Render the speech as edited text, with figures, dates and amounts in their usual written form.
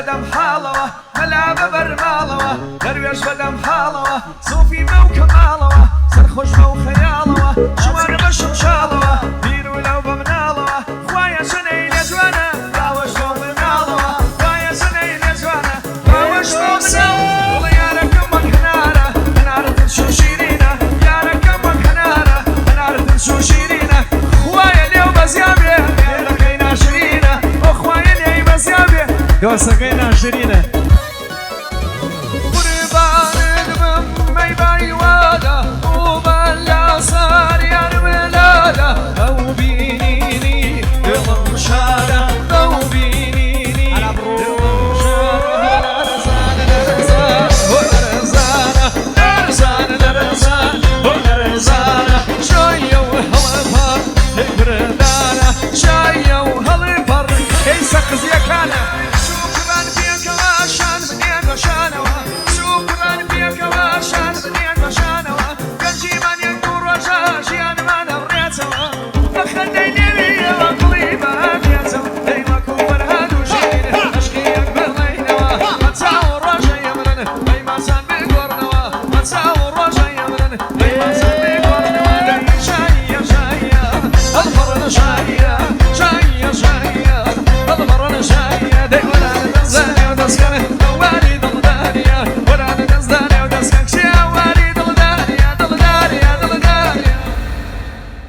بەدەم حاڵەوە، مەلا بە بەر ماڵەوە، دەروێش بەدەم حاڵەوە، سۆفی بەو کەماڵەوە، سەرخۆش بەو خەیاڵەوە، شوان بە شمشاڵەوە، پیر و لاو بە مناڵەوە، خوایە چەنەی لێ جوانە، باوەش بەو مناڵەوە، خوایە چەنەی لێ جوانە، باوەش بەو مناڵەوە. دڵ یارەکەم وەک هەنارە، هەنارە ترش و شیرینە، یارەکەم وەک هەنارە، هەنارە ترش و شیرینە، خوایە لێو بەزیا بێ، مێردەکەی ناشرینە، ئۆ خوایە لێی بەزیا بێ، دۆسەکەی ناشرینە.